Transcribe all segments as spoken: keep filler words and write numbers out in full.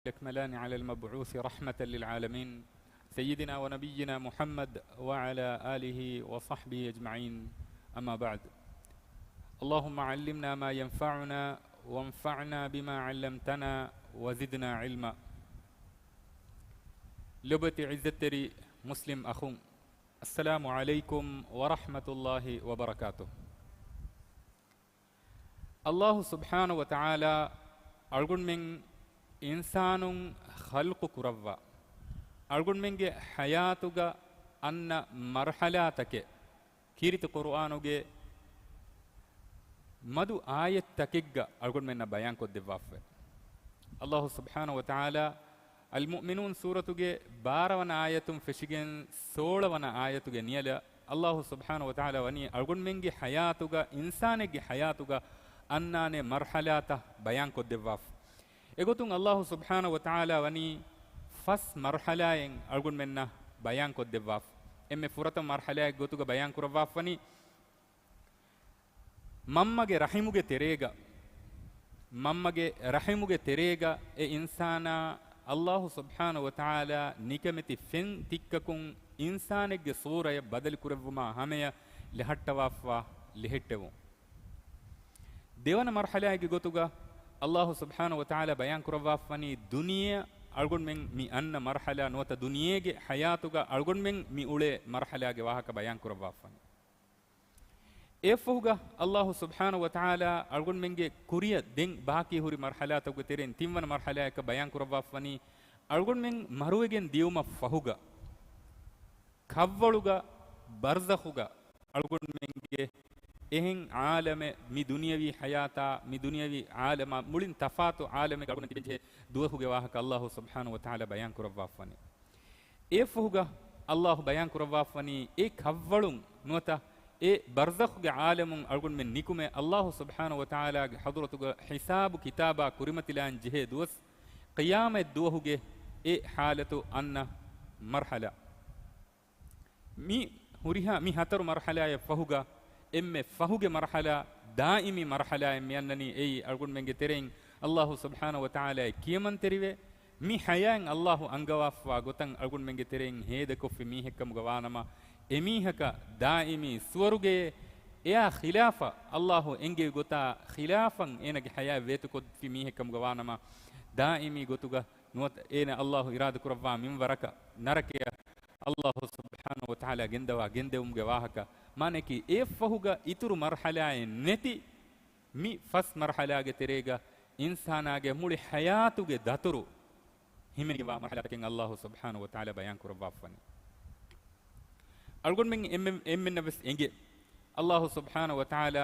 الأكملان على المبعوث رحمة للعالمين سيدنا ونبينا محمد وعلى آله وصحبه أجمعين. أما بعد. اللهم علمنا ما ينفعنا وانفعنا بما علمتنا وزدنا علما. ލޮބުވެތި ޢިއްޒަތްތެރި މުސްލިމް އަޚުން، އައްސަލާމު ޢަލައިކުމް ވަރަޙްމަތުﷲި ވަބަރަކާތުހު. އައްލާހު ސުބްޙާނަހު ވަތަޢާލާ އަޅުގަނޑުމެން އިންސާނުން ޚަލްޤު ކުރައްވާ، އަޅުގަނޑުމެންގެ ޙަޔާތުގަ އަންނަ މަރްޙަލާތަކެއް ކީރިތި ޤުރުއާނުގެ މަދު އާޔަތްތަކެއްގަ އަޅުގަނޑުމެންނަށް ބަޔާންކޮށްދެއްވާފައި. އައްލާހު ސުބްޙާނަހު ވަތަޢާލާ އަލްމުއުމިނޫން ސޫރަތުގެ ބާރަ ވަނަ އާޔަތުން ފެށިގެން ސޯޅަ ވަނަ އާޔަތުގެ ނިޔަލަށް އައްލާހު ސުބްޙާނަހު ވަތަޢާލާ ވަނީ އަޅުގަނޑުމެންގެ ޙަޔާތުގަ، އިންސާނެއްގެ ޙަޔާތުގަ އަންނާނެ މަރްޙަލާތައް ބަޔާންކޮށްދެއްވާފަ. އެގޮތުން އައްލާހު ސުބްޙާނަހު ވަތަޢާލާ ވަނީ ފަސް މަރްޙަލާއެއް އަޅުގަނޑުމެންނަށް ބަޔާންކޮށްދެއްވާފަ. އެންމެ ފުރަތަމަ މަރްޙަލާއެއް ގޮތުގަ ބަޔާންކުރައްވާފަވަނީ، މަންމަގެ ރަޙިމުގެ ތެރޭގަ، މަންމަގެ ރަޙިމުގެ ތެރޭގަ އެ އިންސާނާ އައްލާހު ސުބްޙާނަހު ވަތަޢާލާ ނިކަމެތި ފެން ތިއްކަކުން އިންސާނެއްގެ ސޫރަޔަށް ބަދަލުކުރެއްވުމާ ހަމަޔަށް ލަހައްޓަވާފަ ލެހެއްޓެވުން. ދެވަނަ މަރްޙަލާއެއްގެ ގޮތުގަ އައްލާހު ސުބްޙާނަހު ވަތަޢާލާ ބަޔާންކުރައްވާފަވަނީ ދުނިޔެއަށް އަޅުގަނޑުމެން މި އަންނަ މަރްޙަލާ ނުވަތަ ދުނިޔޭގެ ޙަޔާތުގަ އަޅުގަނޑުމެން މި އުޅޭ މަރްޙަލާގެ ވާހަކަ ބަޔާންކުރައްވާފަވަނީ. އެއަށްފަހުގަ އައްލާހު ސުބްޙާނަހު ވަތަޢާލާ އަޅުގަނޑުމެންގެ ކުރިއަށް ދެން ބާކީ ހުރި މަރްޙަލާތަކުގެ ތެރެއިން ތިންވަނަ މަރްޙަލާއަކަށް ބަޔާންކުރައްވާފަވަނީ، އަޅުގަނޑުމެން މަރުވެގެން ދިޔުމަށް ފަހުގަ، ކަށްވަޅުގަ، ބަރްޒަޚުގަ އަޅުގަނޑުމެންގެ އެހެން ޢާލަމެއް، މި ދުނިޔަވީ ޙަޔާތާ، މި ދުނިޔަވީ ޢާލަމާ މުޅިން ތަފާތު ޢާލަމެއްގަ އަޅުގަނޑު ތިބެންޖެހޭ ދުވަހުގެ ވާހަކަ އައްލާހު ސުބްޙާނަހު ވަތަޢާލާ ބަޔާންކުރައްވާފަވަނީ. އެއަށްފަހުގަ އައްލާހު ބަޔާންކުރައްވާފަވަނީ، އެ ކަށްވަޅުން ނުވަތަ އެ ބަރްޒަޚުގެ ޢާލަމުން އަޅުގަނޑުމެން ނިކުމެ، އައްލާހު ސުބްޙާނަހު ވަތަޢާލާގެ ޙަޟްރަތުގަ ޙިސާބު ކިތާބާ ކުރިމަތިލާން ޖެހޭ ދުވަސް، ޤިޔާމަތް ދުވަހުގެ އެ ޙާލަތު އަންނަ މަރްޙަލާ. މި ހުރިހާ މި ހަތަރު މަރްޙަލާއަށް ފަހުގަ، އެންމެ ފަހުގެ މަރްޙަލާ، ދާއިމީ މަރްޙަލާއެއް މި އަންނަނީ. އެއީ އަޅުގަނޑުމެންގެ ތެރެއިން އައްލާހު ސުބްޙާނަހު ވަތަޢާލާގެ ކިޔަމަންތެރިވެ، މި ޙަޔާތް އައްލާހު އަންގަވާފަވާ ގޮތަށް އަޅުގަނޑުމެންގެ ތެރެއިން ހޭދަކޮށްފި މީހެއްކަމުގަ ވާނަމަ، އެމީހަކަށް ދާއިމީ ސުވަރުގެއޭ، އެއާ ޚިލާފަށް އައްލާހު އެންގެވި ގޮތާ ޚިލާފަށް އޭނަގެ ޙަޔާތް ވޭތުކޮށްފި މީހެއްކަމުގަ ވާނަމަ، ދާއިމީ ގޮތުގަ ނުވަތަ އޭނަ އައްލާހު އިރާދަކުރައްވާ މިންވަރަކަށް ނަރަކަޔަށް އައްލާހު ސުބްޙާނަހު ވަތަޢާލާ ގެންދަވާ ގެންދެވުމުގެ ވާހަކަ. މާނައަކީ، އެއަށްފަހުގަ އިތުރު މަރްޙަލާއެއް ނެތި މި ފަސް މަރްޙަލާގެ ތެރޭގަ އިންސާނާގެ މުޅި ޙަޔާތުގެ ދަތުރު ހިމެނިގެންވާ މަރްޙަލާތަކެއް އައްލާހު ސުބްޙާނަހު ވަތަޢާލާ ބަޔާން ކުރައްވާފަވަނީ. އަޅުގަނޑުމެން އެންމެ-، އެންމެންނަށް ވެސް އެނގޭ، އައްލާހު ސުބްޙާނަހު ވަތަޢާލާ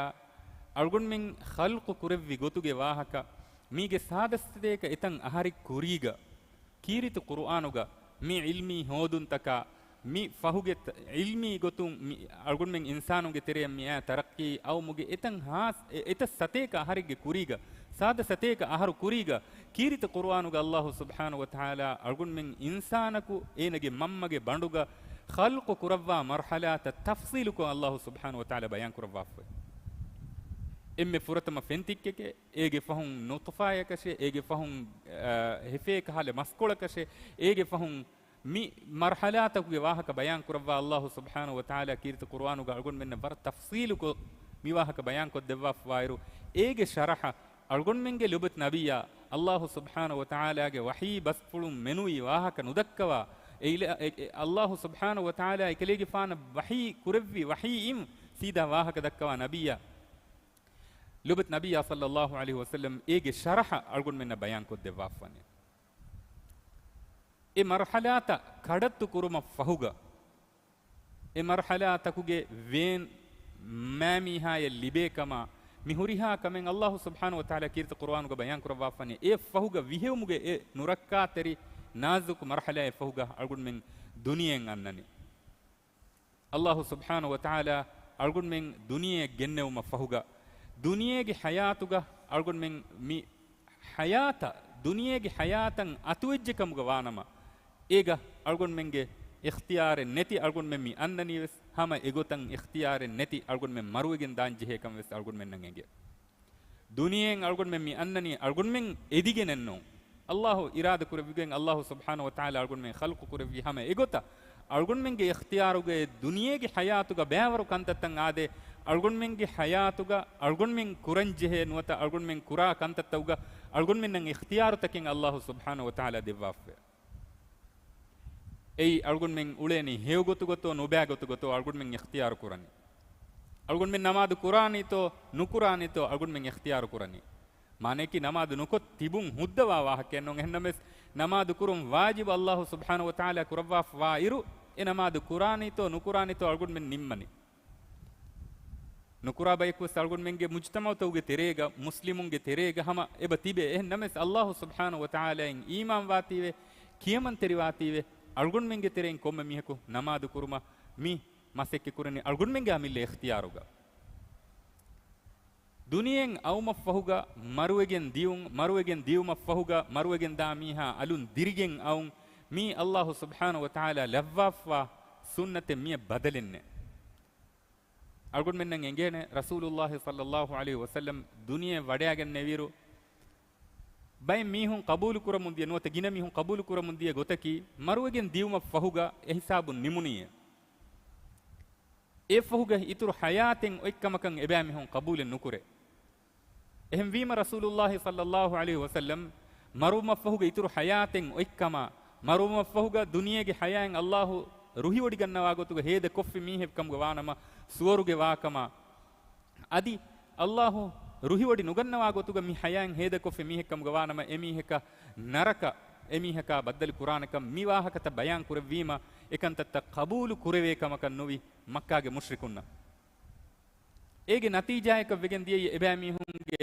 އަޅުގަނޑުމެން ޚަލްޤު ކުރެއްވި ގޮތުގެ ވާހަކަ، މީގެ ސާދަސަތޭކަ އެތައް އަހަރެއް ކުރީގަ، ކީރިތި ޤުރުއާނުގަ މި ޢިލްމީ ހޯދުންތަކާ، މި ފަހުގެ ތަ-، ޢިލްމީ ގޮތުން މި އަޅުގަނޑުމެން އިންސާނުންގެ ތެރެއަށް މިއައި ތަރައްޤީ އައުމުގެ އެތައް ހާސް-، އެ-، އެތައް ސަތޭކަ އަހަރެއްގެ ކުރީގަ، ސާދަ ސަތޭކަ އަހަރު ކުރީގަ، ކީރިތި ޤުރުއާނުގަ އައްލާހު ސުބްޙާނަހު ވަތަޢާލާ އަޅުގަނޑުމެން އިންސާނަކު އޭނަގެ މަންމަގެ ބަނޑުގަ ޚަލްޤު ކުރައްވާ މަރްޙަލާތައް ތަފްޞީލުކޮށް އައްލާހު ސުބްޙާނަހު ވަތަޢާލާ ބަޔާން ކުރައްވާފައި. އެންމެ ފުރަތަމަ ފެންތިއްކެކޭ، އޭގެ ފަހުން ނުޠުފާޔަކަށޭ، އޭގެ ފަހުން، އަ، ހެފޭ ކަހަލަ މަސްކޮޅަކަށޭ، އޭގެ ފަހުން މި މަރްޙަލާތަކުގެ ވާހަކަ ބަޔާން ކުރައްވާ އައްލާހު ސުބްޙާނަހު ވަތަޢާލާ ކީރިތި ޤުރުއާނުގަ އަޅުގަނޑުމެންނަށް ވަރަށް ތަފްޞީލުކޮށް މި ވާހަކަ ބަޔާން ކޮށްދެއްވާފަވާއިރު، އޭގެ ޝަރަޙަ އަޅުގަނޑުމެންގެ ލޮބުވެތި ނަބިއްޔާ އައްލާހު ސުބްޙާނަހު ވަތަޢާލާގެ ވަޙީ ބަސްފުޅުން މެނުވީ ވާހަކަ ނުދައްކަވާ، އެ އިލަ-، އެ، އެ، އައްލާހު ސުބްޙާނަހު ވަތަޢާލާ އެކަލޭގެފާނަށް ވަޙީ ކުރެއްވި ވަޙީއިން ސީދާ ވާހަކަ ދައްކަވާ ނަބިއްޔާ ލޮބުވެތި ނަބިއްޔާ ޞައްލައްލާހު ޢަލައިހި ވަސައްލަމް އޭގެ ޝަރަޙަ އަޅުގަނޑުމެންނަށް ބަޔާން ކޮށްދެއްވާފަވަނީ. އެ މަރްޙަލާތައް ކަޑައްތު ކުރުމަށް ފަހުގަ، އެ މަރްޙަލާތަކުގެ ވޭން މާމީހާޔަށް ލިބޭ ކަމާ، މި ހުރިހާ ކަމެއް އައްލާހު ސުބްޙާނަހު ވަތަޢާލާ ކީރިތި ޤުރުއާނުގަ ބަޔާން ކުރައްވާފަވަނީ. އެއަށް ފަހުގަ ވިހެއުމުގެ އެ ނުރައްކާތެރި ނާޒުކު މަރްޙަލާއަށް ފަހުގަ އަޅުގަނޑުމެން ދުނިޔެއަށް އަންނަނީ. އައްލާހު ސުބްޙާނަހު ވަތަޢާލާ އަޅުގަނޑުމެން ދުނިޔެއަށް ގެންނެވުމަށް ފަހުގަ، ދުނިޔޭގެ ޙަޔާތުގަ އަޅުގަނޑުމެން މި ޙަޔާތަށް، ދުނިޔޭގެ ޙަޔާތަށް އަތުވެއްޖެ ކަމުގަ ވާނަމަ، އޭގަ އަޅުގަނޑުމެންގެ އިޚްތިޔާރެއް ނެތި، އަޅުގަނޑުމެން މި އަންނަނީ ވެސް ހަމަ އެގޮތަށް އިޚްތިޔާރެއް ނެތި، އަޅުގަނޑުމެން މަރުވެގެން ދާން ޖެހޭ ކަމަށް ވެސް އަޅުގަނޑުމެންނަށް އެނގޭ. ދުނިޔެއިން އަޅުގަނޑުމެން މި އަންނަނީ އަޅުގަނޑުމެން އެދިގެނެއް ނޫން. އައްލާހު އިރާދަ ކުރެއްވިގެން އައްލާހު ސުބްޙާނަހު ވަތަޢާލާ އަޅުގަނޑުމެން ޚަލްޤު ކުރެއްވީ ހަމަ އެގޮތަށް. އަޅުގަނޑުމެންގެ އިޚްތިޔާރުގައި ދުނިޔޭގެ ޙަޔާތުގަ ބައިވަރު ކަންތައްތައް އާދޭ، އަޅުގަނޑުމެންގެ ޙަޔާތުގަ އަޅުގަނޑުމެން ކުރަންޖެހޭ ނުވަތަ އަޅުގަނޑުމެން ކުރާ ކަންތައްތައުގަ އަޅުގަނޑުމެންނަށް އިޚްތިޔާރުތަކެއް އައްލާހު ސުބްޙާނަހު ވަތަޢާލާ ދެއްވާފައެވެ. އެއީ އަޅުގަނޑުމެން އުޅޭނީ ހެޔޮ ގޮތުގަތޯ ނުބައި ގޮތުގަތޯ އަޅުގަނޑުމެން އިޚްތިޔާރު ކުރަނީ. އަޅުގަނޑުމެން ނަމާދު ކުރާނީތޯ ނުކުރާނީތޯ އަޅުގަނޑުމެން އިޚްތިޔާރު ކުރަނީ. މާނަޔަކީ ނަމާދު ނުކޮށް ތިބުން ހުއްދަވާ ވާހަކައެއް ނޫން. އެހެންނަމަވެސް، ނަމާދު ކުރުން ވާޖިބު އައްލާހު ސުބްޙާނަހު ވަތަޢާލާ ކުރައްވާފަވާ އިރު، އެ ނަމާދު ކުރާނީތޯ ނުކުރާނީތޯ އަޅުގަނޑުމެން ނިންމަނީ. ނުކުރާ ބަޔަކުވެސް އަޅުގަނޑުމެންގެ މުޖްތަމަޢުތަކުގެ ތެރޭގަ، މުސްލިމުންގެ ތެރޭގަ ހަމަ އެބަ ތިބޭ. އެހެން ނަމަވެސް، އައްލާހު ސުބްޙާނަހު ވަތަޢާލާއިން އީމާން ވާތީވެ، ކިޔަމަންތެރިވާތީވެ، އަޅުގަނޑުމެންގެ ތެރެއިން ކޮންމެ މީހަކު ނަމާދު ކުރުމަށް މި މަސައްކަތް ކުރަނީ އަޅުގަނޑުމެންގެ އަމިއްލަ އިޚްތިޔާރުގަ. ދުނިޔެއިން އައުމަށްފަހުގަ މަރުވެގެން ދިޔުން، މަރުވެގެން ދިޔުމަށްފަހުގަ މަރުވެގެން ދާ މީހާ އަލުން ދިރިގެން އައުން، މީ އައްލާހު ސުބްޙާނަހު ވަތަޢާލާ ލައްވާފަވާ ސުންނަތެއް، މިއަށް ބަދަލެއް ނެތް. އަޅުގަނޑުމެންނަށް އެނގޭނެ ރަސޫލުއްލާހި ޞައްލައްލާހު ޢަލައިހި ވަސައްލަމް ދުނިޔެ ވަޑައިގެންނެވިއިރު، ބައެއް މީހުން ޤަބޫލު ކުރަމުން ދިޔަ ނުވަތަ ގިނަ މީހުން ޤަބޫލު ކުރަމުން ދިޔަ ގޮތަކީ، މަރުވެގެން ދިޔުމަށްފަހުގަ އެ ހިސާބުން ނިމުނީއޭ. އެއަށްފަހުގަ އިތުރު ޙަޔާތެއް އޮތްކަމަކަށް އެބައިމީހުން ޤަބޫލެއް ނުކުރޭ. އެހެންވީމަ، ރަސޫލުއްލާހި ޞައްލައްލާހު ޢަލައިހި ވަސައްލަމް މަރުވުމަށްފަހުގަ އިތުރު ޙަޔާތެއް އޮތްކަމާ، މަރުވުމަށްފަހުގަ ދުނިޔޭގެ ޙަޔާތް އައްލާހު ރުހިވޮޑިގަންނަވާ ގޮތުގަ ހޭދަކޮށްފި މީހެއްކަމުގަ ވާނަމަ، ސުވަރުގެ ވާކަމާ، އަދި އައްލާހު ރުހިވޮޑި ނުގަންނަވާ ގޮތުގަ މި ޙަޔާތް ހޭދަކޮށްފި މީހެއްކަމުގަ ވާނަމަ، އެމީހަކަށް ނަރަކަ، އެމީހަކާ ބައްދަލު ކުރާނެކަން މި ވާހަކަތައް ބަޔާން ކުރެއްވީމަ، އެކަންތައްތައް ޤަބޫލު ކުރެވޭ ކަމަކަށް ނުވި މައްކާގެ މުޝްރިކުންނަށް. އޭގެ ނަތީޖާއަކަށް ވެގެން ދިޔައީ އެބައިމީހުންގެ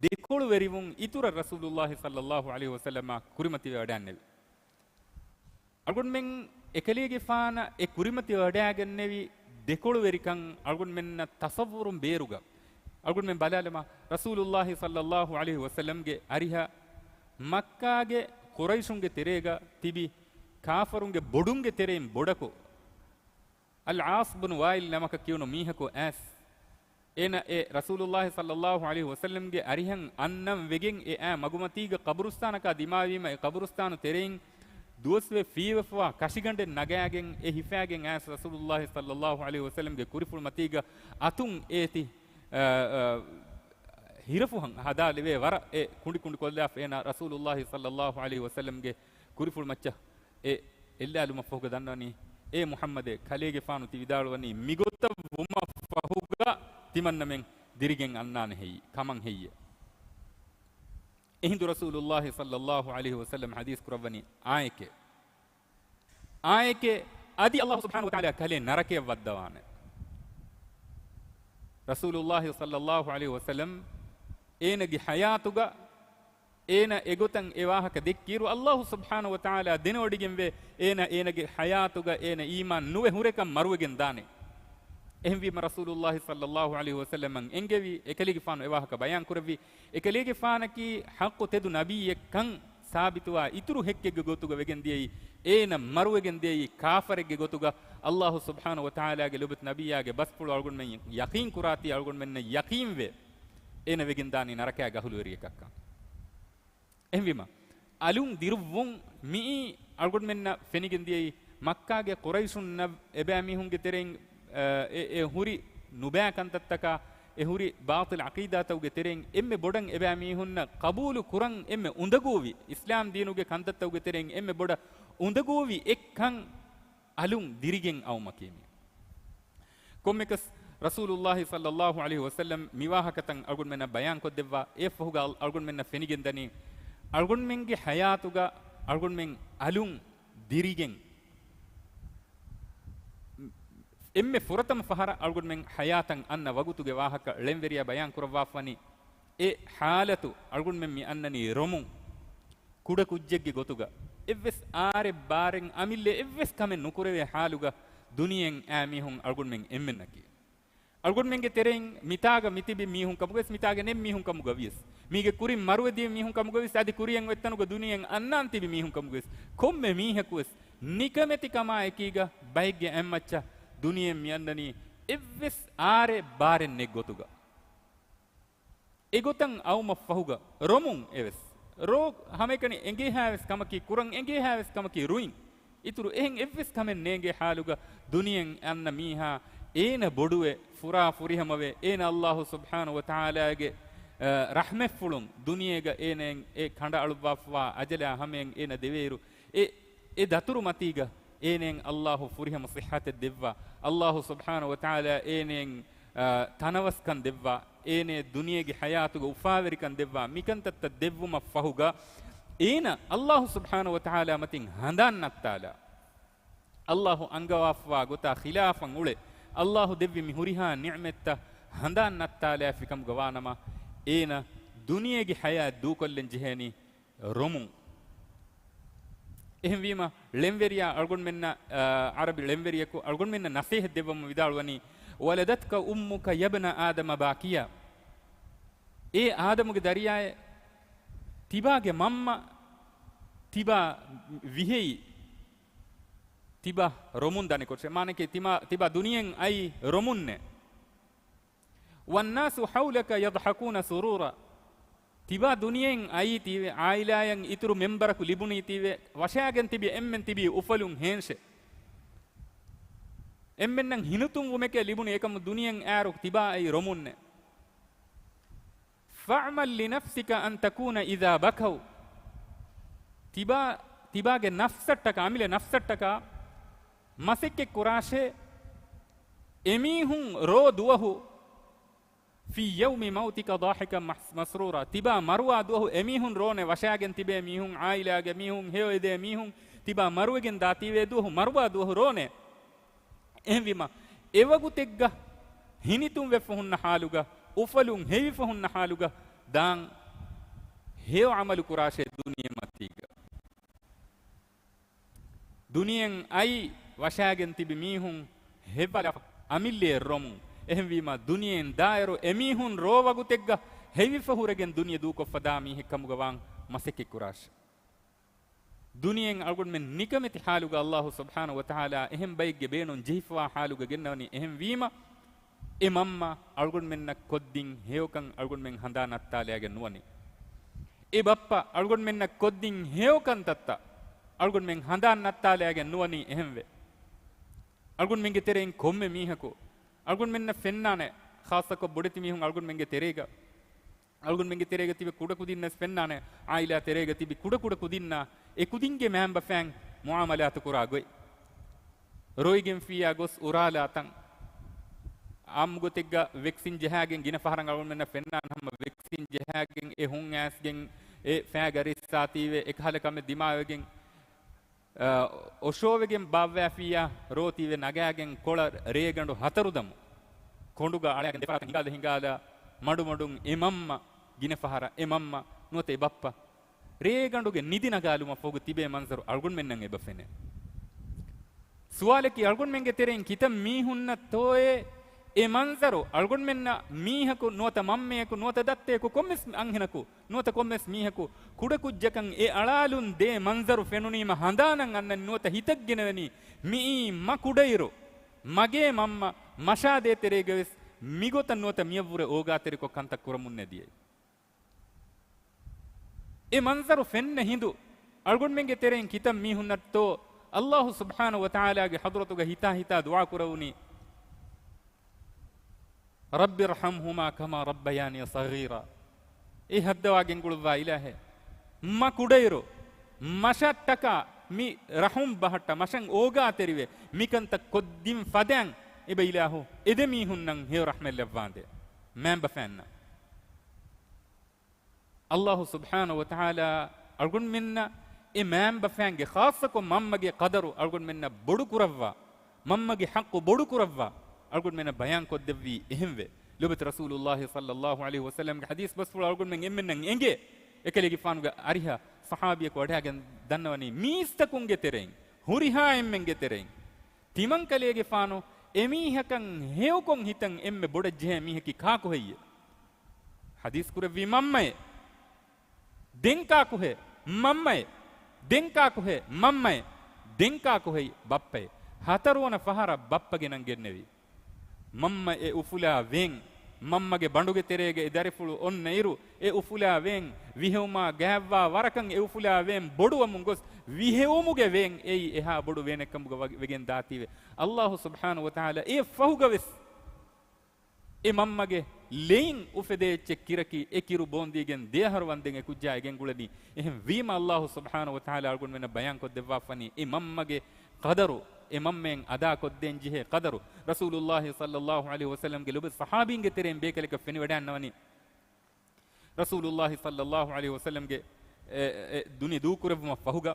ދެކޮޅުވެރިވުން އިތުރަށް ރަސޫލުއްލާހި ޞައްލައްލާހު ޢަލައިހި ވަސައްލަމާ ކުރިމަތިވެވަޑައިގެންނެވި. އަޅުގަނޑުމެން އެކަލޭގެފާނަށް އެ ކުރިމަތިވެވަޑައިގެންނެވި ދެކޮޅުވެރިކަން އަޅުގަނޑުމެންނަށް ތަޞައްވުރުން ބޭރުގަ. އަޅުގަނޑުމެން ބަލާލަމާ، ރަސޫލުއްލާހި ޞައްލައްލާހު ޢަލައިހި ވަސައްލަމްގެ އަރިހަށް މައްކާގެ ޤުރައިޝުންގެ ތެރޭގަ ތިބި ކާފަރުންގެ ބޮޑުންގެ ތެރެއިން ބޮޑަކު، އަލް ޢާޞް ބުނު ވާއިލް ނަމަކަށް ކިޔުނު މީހަކު އައިސް، އޭނަ އެ ރަސޫލުއްލާހި ޞައްލައްލާހު ޢަލައިހި ވަސައްލަމްގެ އަރިހަށް އަންނަން ވެގެން އެ އާ މަގުމަތީގަ ޤަބުރުސްތާނަކާ ދިމާވީމަ، އެ ޤަބުރުސްތާނު ތެރެއިން ދުވަސްވެ ފީވެފަވާ ކަށިގަނޑެއް ނަގާގެން އެ ހިފާގެން އައިސް ރަސޫލުއްލާހި ޞައްލައްލާހު ޢަލައިހި ވަސައްލަމްގެ ކުރިފުޅު މަތީގަ އަތުން އޭތި، އަ، އަ، ހިރަފުހަން ހަދާލެވޭ ވަރަށް އެ ކުނޑިކުނޑި ކޮށްލާފަ އޭނަ ރަސޫލުއްލާހި ޞައްލައްލާހު ޢަލައިހި ވަސައްލަމްގެ ކުރިފުޅު މައްޗަށް އެ އެއްލާލުމަށްފަހުގަ ދަންނަވަނީ، އޭ މުޙައްމަދޭ، ކަލޭގެފާނު ތި ވިދާޅުވަނީ މިގޮތަށް ވުމަށްފަހުގަ ތިމަންނަމެން ދިރިގެން އަންނާނެ ހެއްޔެ؟ ކަމަށް ހެއްޔެ؟ އެހިނދު ރަސޫލުއްލާހި ޞައްލައްލާހު ޢަލައިހި ވަސައްލަމް ޙަދީޘް ކުރައްވަނީ، އާނއެކޭ، އާނއެކޭ، އަދި އައްލާހު ސުބްޙާނަހު ވަތަޢާލާ ކަލޭ ނަރަކަޔަށް ވައްދަވާނެ. ރަސޫލުއްލާހި ޞައްލައްލާހު ޢަލައިހި ވަސައްލަމް އޭނަގެ ޙަޔާތުގަ އޭނަ އެގޮތަށް އެ ވާހަކަ ދެއްކިއިރު، އައްލާހު ސުބްޙާނަހު ވަތަޢާލާ ދެނެވޮޑިގެންވޭ، އޭނަ އޭނަގެ ޙަޔާތުގަ އޭނަ އީމާން ނުވެ ހުރެކަން މަރުވެގެން ދާނެ. އެހެންވީމަ، ރަސޫލުއްލާހި ޞައްލައްލާހު ޢަލައިހި ވަސައްލަމަށް އެންގެވި، އެކަލޭގެފާނު އެ ވާހަކަ ބަޔާން ކުރެއްވި، އެކަލޭގެފާނަކީ ޙައްޤު ތެދު ނަބިއްޔެއްކަން ސާބިތުވާ އިތުރު ހެއްކެއްގެ ގޮތުގަ ވެގެން ދިޔައީ، އޭނަ މަރުވެގެން ދިޔައީ ކާފަރެއްގެ ގޮތުގަ. އައްލާހު ސުބްޙާނަހު ވަތަޢާލާގެ ލޮބުވެތި ނަބިއްޔާގެ ބަސްފުޅު އަޅުގަނޑުމެން ޔަޤީން ކުރާތީ، އަޅުގަނޑުމެންނަށް ޔަޤީންވޭ، އޭނަ ވެގެން ދާނީ ނަރަކައިގެ އަހުލުވެރިއެއްކަން. އެހެންވީމަ، އަލުން ދިރުއްވުން މިއީ އަޅުގަނޑުމެންނަށް ފެނިގެން ދިޔައީ، މައްކާގެ ޤުރައިޝުންނަށް އެބައިމީހުންގެ ތެރެއިން، އަ، އެ، އެ ހުރި ނުބައި ކަންތައްތަކާ، އެ ހުރި ބާޠިލް ޢަޤީދާތަކުގެ ތެރެއިން އެންމެ ބޮޑަށް އެބައިމީހުންނަށް ޤަބޫލު ކުރަން އެންމެ އުނދަގޫވި، އިސްލާމް ދީނުގެ ކަންތައްތަކުގެ ތެރެއިން އެންމެ ބޮޑަށް އުނދަގޫވި އެއްކަން އަލުން ދިރިގެން އައުމަކީ މި. ކޮންމެކަސް، ރަސޫލުއްލާހި ޞައްލައްލާހު ޢަލައިހި ވަސައްލަމް މި ވާހަކަތައް އަޅުގަނޑުމެންނަށް ބަޔާންކޮށްދެއްވާ، އެއަށްފަހުގަ އަޅު-، އަޅުގަނޑުމެންނަށް ފެނިގެންދަނީ، އަޅުގަނޑުމެންގެ ޙަޔާތުގަ އަޅުގަނޑުމެން އަލުން ދިރިގެން، އެންމެ ފުރަތަމަ ފަހަރަށް އަޅުގަނޑުމެން ޙަޔާތަށް އަންނަ ވަގުތުގެ ވާހަކަ ޅެންވެރިޔާ ބަޔާން ކުރައްވާފަނީ، އެ ޙާލަތު އަޅުގަނޑުމެން މި އަންނަނީ ރޮމުން. ކުޑަ ކުއްޖެއްގެ ގޮތުގަ، އެއްވެސް އާރެއް ބާރެއް އަމިއްލަ އެއްވެސް ކަމެއް ނުކުރެވޭ ޙާލުގަ ދުނިޔެއިން އައި މީހުން އަޅުގަނޑުމެން އެންމެންނަކީ. އަޅުގަނޑުމެންގެ ތެރެއިން މިތާގަ މިތިބި މީހުން ކަމުގަވެސް، މިތާގަ ނެތް މީހުން ކަމުގަވިޔަސް، މީގެ ކުރިން މަރުވެދިޔަ މީހުން ކަމުގަވެސް، އަދި ކުރިއަށް އޮތްތަނުގަ ދުނިޔެއިން އަންނާން ތިބި މީހުން ކަމުގަވެސް، ކޮންމެ މީހަކުވެސް ނިކަމެތިކަމާ އެކީގަ ބައެއްގެ އަތްމައްޗަށް ދުނިޔެއިން މި އަންނަނީ އެއްވެސް އާރެއް ބާރެއް ނެތް ގޮތުގަ. އެގޮތަށް އައުމަށްފަހުގަ ރޮމުން އެވެސް. ރޯ ހަމައެކަނި އެނގޭހާވެސް ކަމަކީ، ކުރަން އެނގޭހާވެސް ކަމަކީ ރުއިން. އިތުރު އެހެން އެއްވެސް ކަމެއް ނޭނގޭ ޙާލުގަ ދުނިޔެއިން އަންނަ މީހާ އޭނަ ބޮޑުވެ، ފުރާ ފުރިހަމަވެ، އޭނަ އައްލާހު ސުބްޙާނަހު ވަތަޢާލާގެ، އަ، ރަޙްމަތްފުޅުން ދުނިޔޭގަ އޭނައަށް އެ ކަނޑައަޅުއްވާފަވާ އަޖަލާ ހަމައަށް އޭނަ ދެވޭއިރު، އެ، އެ ދަތުރު މަތީގަ އޭނައަށް އައްލާހު ފުރިހަމަ ޞިއްޙަތެއް ދެއްވާ، އައްލާހު ސުބްޙާނަހު ވަތަޢާލާ އޭނައަށް އާ، ތަނަވަސްކަން ދެއްވާ، އޭނަ ދުނިޔޭގެ ޙަޔާތުގަ އުފާވެރިކަން ދެއްވާ، މިކަންތައްތައް ދެއްވުމަށް ފަހުގަ، އޭނަ އައްލާހު ސުބްޙާނަހު ވަތަޢާލާ މަތިން ހަނދާން ނައްތާލާ، އައްލާހު އަންގަވާފަވާ ގޮތާ ޚިލާފަށް އުޅެ، އައްލާހު ދެއްވި މި ހުރިހާ ނިޢުމަތްތައް ހަނދާން ނައްތާލާފި ކަމުގަ ވާނަމަ، އޭނަ ދުނިޔޭގެ ޙަޔާތް ދޫކޮށްލަން ޖެހޭނީ ރޮމުން. އެހެންވީމަ، ޅެންވެރިޔާ އަޅުގަނޑުމެންނަށް، އާ، ޢަރަބި ޅެންވެރިޔަކު އަޅުގަނޑުމެންނަށް ނަޞޭޙަތް ދެއްވަމުން ވިދާޅުވަނީ، "ولدتك أمك يا ابن آدم باكيا." އޭ އާދަމުގެ ދަރިޔާއޭ، ތިބާގެ މަންމަ ތިބާ ވިހެއީ، ތިބާ ރޮމުން ދަނިކޮށެ. މާނައަކީ ތިމާ، ތިބާ ދުނިޔެއިން އައީ ރޮމުންނޭ. "والناس حولك يضحكون سرورا." ތިބާ ދުނިޔެއިން އައީތީވެ، ޢާއިލާއަށް އިތުރު މެންބަރަކު ލިބުނީތީވެ، ވަށާގެން ތިބި އެންމެން ތިބީ އުފަލުން ހޭންށެ. އެންމެންނަށް ހިނިތުންވުމެކޭ ލިބުނީ، އެކަމު ދުނިޔެއިން އައިއިރު ތިބާ އައީ ރޮމުންނޭ. "فاعمل لنفسك أن تكون إذا بكوا." ތިބާ، ތިބާގެ ނަފްސަށްޓަކާ، އަމިއްލަ ނަފްސަށްޓަކާ މަސައްކަތް ކުރާށޭ، އެމީހުން ރޯ ދުވަހު، "في يوم موتك ضاحكا مس-، مسرورا." ތިބާ މަރުވާ ދުވަހު އެމީހުން ރޯނެ، ވަށާގެން ތިބޭ މީހުން، ޢާއިލާގެ މީހުން، ހެޔޮއެދޭ މީހުން، ތިބާ މަރުވެގެން ދާތީވޭ ދުވަހު، މަރުވާ ދުވަހު ރޯނެ. އެހެންވީމަ، އެވަގުތެއްގަ ހިނިތުންވެފަ ހުންނަ ޙާލުގަ، އުފަލުން ހެވިފަ ހުންނަ ޙާލުގަ ދާން ހެޔޮ ޢަމަލު ކުރާށޭ ދުނިޔެ މަތީގަ. ދުނިޔެއިން އައި ވަށާގެން ތިބި މީހުން ހެއްވާލާފަ އަމިއްލައަށް ރޮމުން. އެހެންވީމަ، ދުނިޔެއިން ދާއިރު އެމީހުން ރޯ ވަގުތެއްގަ ހެވިފަ ހުރެގެން ދުނިޔެ ދޫކޮށްފަ ދާ މީހެއް ކަމުގަ ވާން މަސައްކަތް ކުރާށޭ. ދުނިޔެއިން އަޅުގަނޑުމެން ނިކަމެތި ޙާލުގަ އައްލާހު ސުބްޙާނަހު ވަތަޢާލާ އެހެން ބައެއްގެ ބޭނުން ޖެހިފަވާ ޙާލުގަ ގެންނަވަނީ. އެހެންވީމަ، އެ މަންމަ އަޅުގަނޑުމެންނަށް ކޮށްދިން ހެޔޮކަން އަޅުގަނޑުމެން ހަނދާން ނައްތާލާގެން ނުވަނީ. އެ ބައްޕަ އަޅުގަނޑުމެންނަށް ކޮށްދިން ހެޔޮކަންތައްތައް އަޅުގަނޑުމެން ހަނދާން ނައްތާލާގެން ނުވަނީ. އެހެންވެ، އަޅުގަނޑުމެންގެ ތެރެއިން ކޮންމެ މީހަކު އަޅުގަނޑުމެންނަށް ފެންނާނެ، ޚާއްޞަކޮށް ބޮޑެތި މީހުން އަޅުގަނޑުމެންގެ ތެރޭގަ، އަޅުގަނޑުމެންގެ ތެރޭގަ ތިބި ކުޑަ ކުދިންނަށް ފެންނާނެ، ޢާއިލާ ތެރޭގަ ތިބި ކުޑަ ކުޑަ ކުދިންނާ އެ ކުދިންގެ މައިންބަފައިން މުޢާމަލާތު ކުރާ ގޮތް. ރޮއިގެންފިއްޔާ ގޮސް އުރާލާ ތަން. އާއްމު ގޮތެއްގަ ވެކްސިން ޖަހާގެން ގިނަ ފަހަރަށް އަޅުގަނޑުމެންނަށް ފެންނާނެ ހަމަ ވެކްސިން ޖަހާގެން އެ ހުން އައިސްގެން އެ ފައިގަ ރިއްސާތީވެ އެކަހަލަ ކަމެއް ދިމާވެގެން، އަ، އޮށޯވެގެން ބާއްވާފިއްޔާ ރޯތީވެ ނަގާގެން ކޮޅަށް ރޭގަނޑު ހަތަރު ދަމު. ކޮނޑުގަ އަޅާގެން ދެފަރާތަށް ހިނގާލަ ހިނގާލަ މަޑުމަޑުން އެ މަންމަ ގިނަ ފަހަރަށް އެ މަންމަ ނުވަތަ އެ ބައްޕަ ރޭގަނޑުގެ ނިދި ނަގާލުމަށް ފަހު ތިބޭ މަންޒަރު އަޅުގަނޑުމެންނަށް އެބަ ފެނޭ. ސުވާލަކީ އަޅުގަނޑުމެންގެ ތެރެއިން ކިތައް މީހުންނަށްތޯއޭ އެ މަންޒަރު އަޅުގަނޑުމެންނަށް މީހަކު ނުވަތަ މަންމަޔަކު ނުވަތަ ދައްތަޔަކު ކޮންމެސް އަންހެނަކު ނުވަތަ ކޮންމެސް މީހަކު ކުޑަކުއްޖަކަށް އެ އަޅާލުން ދޭ މަންޒަރު ފެނުނީމަ ހަނދާނަށް އަންނަން ނުވަތަ ހިތަށް ގެނެވެނީ މިއީ މަ ކުޑައިރު މަގޭ މަންމަ މަށާ ދޭތެރޭގަވެސް މިގޮތަށް ނުވަތަ މިއަށްވުރެ އޯގާތެރިކޮށް ކަންތައް ކުރަމުންނޭ ދިޔައީ. އެ މަންޒަރު ފެންނަ ހިނދު އަޅުގަނޑުމެންގެ ތެރެއިން ކިތައް މީހުންނަށްތޯ އައްލާހު ސުބްޙާނަހު ވަތަޢާލާގެ ޙަޟްރަތުގަ ހިތާ ހިތާ ދުޢާ ކުރެވުނީ، "رب ارحمهما كما ربياني صغيرا." އޭ ހައްދަވާ ގެންގުޅުއްވާ އިލާހޭ، މަ ކުޑައިރު މަށަށްޓަކާ މި ރަޙުމް ބަހައްޓަ މަށަށް އޯގާތެރިވެ މިކަންތައް ކޮށްދިން ފަދައިން އެބަ އިލާހު އެ ދެ މީހުންނަށް ހެޔޮ ރަޙްމަތް ލައްވާނދޭ މައިންބަފައިންނަށް. އައްލާހު ސުބްޙާނަހު ވަތަޢާލާ އަޅުގަނޑުމެންނަށް އެ މައިންބަފައިންގެ ޚާއްޞަކޮށް މަންމަގެ ޤަދަރު އަޅުގަނޑުމެންނަށް ބޮޑު ކުރައްވާ، މަންމަގެ ޙައްޤު ބޮޑު ކުރައްވާ އަޅުގަނޑުމެންނަށް ބަޔާން ކޮށްދެއްވީ އެހެންވެ. ލޮބުވެތި ރަސޫލުﷲ ޞައްލަﷲ ޢަލައިހި ވަސައްލަމްގެ ޙަދީޘް ބަސްފުޅު އަޅުގަނޑުމެން އެންމެންނަށް އެނގޭ. އެކަލޭގެފާނުގެ އަރިހަށް ޞަޙާބީއަކު ވަޑައިގެން ދަންނަވަނީ މީސްތަކުންގެ ތެރެއިން، ހުރިހާ އެންމެންގެ ތެރެއިން ތިމަންކަލޭގެފާނު އެމީހަކަށް ހެޔޮކޮށް ހިތަން އެންމެ ބޮޑަށް ޖެހޭ މީހަކީ ކާކު ހެއްޔެވެ؟ ޙަދީޘް ކުރެއްވީ މަންމައޭ. ދެން ކާކުހޭ؟ މަންމައޭ. ދެން ކާކުހޭ؟ މަންމައޭ. ދެން ކާކުހޭ؟ ބައްޕައޭ. ހަތަރުވަނަ ފަހަރަށް ބައްޕަގެ ނަން ގެންނެވި. މަންމަ އެ އުފުލާ ވޭން މަންމަގެ ބަނޑުގެ ތެރޭގަ އެ ދަރިފުޅު އޮންނައިރު، އެ އުފުލާ ވޭން ވިހެއުމާ ގާތްވާ ވަރަކަށް އެ އުފުލާ ވޭން ބޮޑުވަމުން ގޮސް، ވިހެއުމުގެ ވޭން އެއީ އެހާ ބޮޑު ވޭނެއްކަމުގަ ވަ-، ވެގެން ދާތީވެ. އައްލާހު ސުބްޙާނަހު ވަތަޢާލާ އެއަށް ފަހުގަވެސް އެ މަންމަގެ ލެއިން އުފެދޭ އެއްޗެއް ކިރަކީ، އެ ކިރު ބޯންދީގެން ދެއަހަރު ވަންދެން އެ ކުއްޖާ އެ ގެންގުޅެނީ. އެހެން ވީމަ، އައްލާހު ސުބްޙާނަހު ވަތަޢާލާ އަޅުގަނޑުމެންނަށް ބަޔާންކޮށްދެއްވާފަނީ، އެ މަންމަގެ ޤަދަރު، އެ މަންމައިން އަދާކޮށްދޭން ޖެހޭ ޤަދަރު، ރަސޫލުއްލާހި ޞައްލައްލާހު ޢަލައިހި ވަސައްލަމްގެ ލޮބުވެތި ޞަޙާބީންގެ ތެރެއިން ބޭކަލަކަށް ފެނިވަޑައިންނަވަނީ. ރަސޫލުއްލާހި ޞައްލައްލާހު ޢަލައިހި ވަސައްލަމްގެ، އެ، އެ، ދުނި ދޫކުރެއްވުމަށް ފަހުގަ،